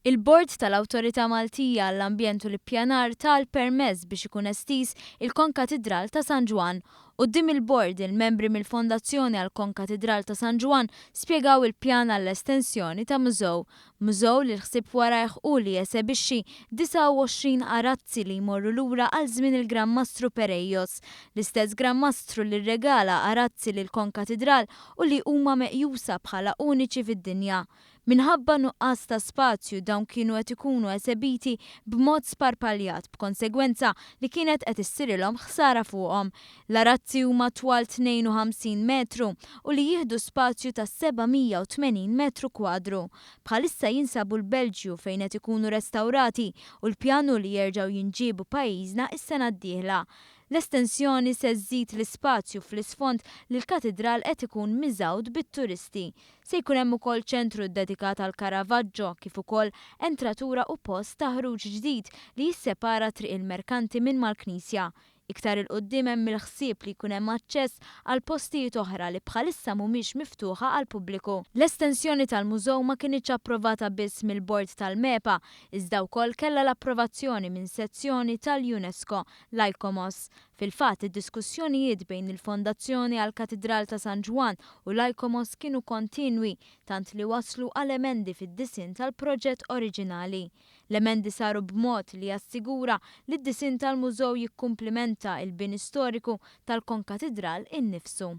Il-Bord tal-Awtorità Maltija għall-Ambjent u l-Ippjanar ta l-permess biex ikun estiż il-Konkatidral ta' San Ġwann. Quddiem il-Bord, il-membri mill-Fondazzjoni għall-Konkatidral ta' San Ġwann spjegaw il-pjan għall-estensjoni ta' mużew. Mużew li l-ħsieb warajh hu li jesebixxi 29 arazzi li jmorru lura għal żmien il-Gran Mastru Perejos, l-istess Gran Mastru li rregala arazzi lill-Konkatidral u li huma meqjusa bħala uniċi fid-dinja. Minħabba nuqqas ta' spazju dawn kienu qed ikunu esebiti b'mod sparpaljat b'konsegwenza li kienet qed issirilhom ħsara fuqhom. L-arazzi huma twal 52 metru u li jieħdu spazju ta' 780 metru kwadru. Bħalissa jinsabu l-Belġju fejn qed ikunu restawrati u l-pjan hu li jerġgħu jinġiebu pajjiżna s-sena d-dieħla. L-estensjoni se żżid l-ispazju fl-isfond li l-katidral qed ikun miżgħud bit-turisti. Se jkun hemm ukoll ċentru ddedikat għal Caravaggio kif ukoll entratura u post ta' ħruġ ġdid li jissepara Triq il-Merkanti minn mal-Knisja. Iktar 'il quddiem hemm il-ħsieb li jkun hemm aċċess għal postijiet oħra li bħalissa mhumiex miftuħa għall-pubbliku. L-estensjoni tal-mużew ma kinitx approvata biss mill-Bord tal-MEPA iżda wkoll kellha l-approvazzjoni minn sezzjoni tal-UNESCO, l-ICOMOS. Fil-fatt, id-diskussjonijiet bejn il-Fondazzjoni għall-Katidral ta' San Ġwann u l-ICOMOS kienu kontinwi tant li waslu għal emendi fid-disinn tal-proġett oriġinali. L-emendi saru b'mod li jassigura li d-disinn tal-mużew jikkumplimenta il-bini storiku tal-Konkatidral innifsu.